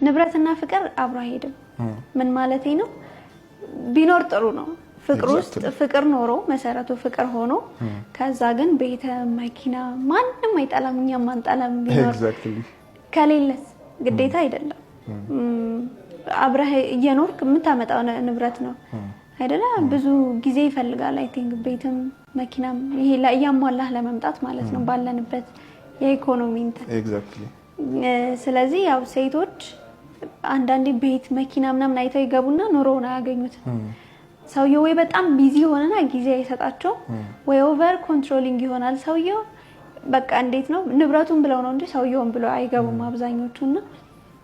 ንብረትና ፍቅር አብሮ አይሄድም። ምን ማለቴ ነው? ቢኖር ጥሩ ነው። ፍቅር ውስጥ ፍቅር ኖሮ፣ መሰረቱ ፍቅር ሆኖ፣ ከዛ ግን ቤተ መኪና ማንም አይጠላም፣ እኛም አንጠላም። ቢኖር ከሌለስ ግዴታ አይደለም። አብረህ እየኖርክ የምታመጣው ንብረት ነው አይደለ? ብዙ ጊዜ ይፈልጋል። I think ቤትም መኪናም ይሄ እያሟላህ ለመምጣት ማለት ነው ባለንበት የኢኮኖሚ እንትን። ስለዚህ ያው ሴቶች አንዳንዴ ቤት መኪና ምናምን አይተው ይገቡና ኑሮውን አያገኙትም። ሰውየው ወይ በጣም busy ሆነና ጊዜ አይሰጣቸው፣ ወይ over controlling ይሆናል ሰውየው። በቃ እንዴት ነው፣ ንብረቱን ብለው ነው እንጂ ሰውየውን ብለው አይገቡም አብዛኞቹ፣ እና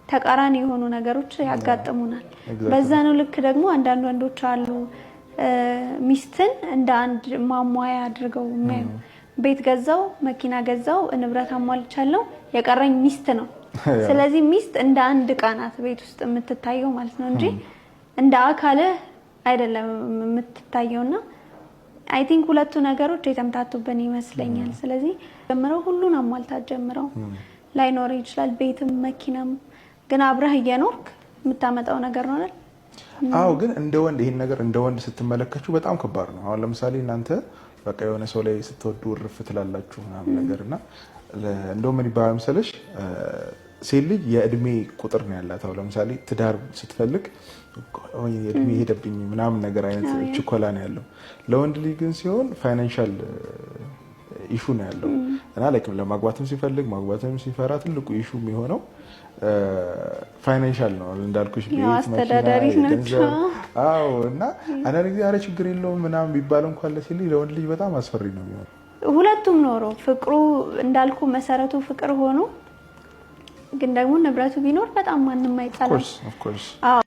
ተቃራኒ የሆኑ ነገሮች ያጋጥሙናል። በዛኑ ልክ ደግሞ አንዳንድ ወንዶች አሉ ሚስትን እንደ አንድ ማሟያ አድርገው የሚያዩ። ቤት ገዛው፣ መኪና ገዛው፣ ንብረት አሟልቻለሁ፣ የቀረኝ ሚስት ነው። ስለዚህ ሚስት እንደ አንድ እቃ ናት ቤት ውስጥ የምትታየው ማለት ነው እንጂ እንደ አካልህ አይደለም የምትታየውና I think ሁለቱ ነገሮች የተምታቱብን ይመስለኛል። ስለዚህ ጀምረው ሁሉን አሟልታ ጀምረው ላይኖር ይችላል ቤትም መኪናም፣ ግን አብረህ እየኖርክ የምታመጣው ነገር ነው አይደል? አዎ፣ ግን እንደ ወንድ ይሄን ነገር እንደ ወንድ ስትመለከቹ በጣም ከባድ ነው። አሁን ለምሳሌ እናንተ በቃ የሆነ ሰው ላይ ስትወዱ እርፍ ትላላችሁ ምናምን ነገር። እና እንደውም ምን ይባላል መሰለሽ፣ ሴት ልጅ የእድሜ ቁጥር ነው ያላት። አሁን ለምሳሌ ትዳር ስትፈልግ እድሜ ሄደብኝ ምናምን ነገር አይነት ችኮላ ነው ያለው። ለወንድ ልጅ ግን ሲሆን financial issue ነው ያለው እና like ለማግባትም ሲፈልግ ማግባትም ሲፈራ ትልቁ issue የሚሆነው financial ነው እንዳልኩሽ፣ ቤት፣ አስተዳዳሪ ናቸው። አዎ፣ እና አንዳንድ ጊዜ አረ ችግር የለውም ምናምን ቢባል እንኳን ለሴት ልጅ ለወንድ ልጅ በጣም አስፈሪ ነው የሚሆነው። ሁለቱም ኖሮ፣ ፍቅሩ እንዳልኩ መሰረቱ ፍቅር ሆኖ ግን ደግሞ ንብረቱ ቢኖር በጣም ማንም አይጠላም። Of course. አዎ።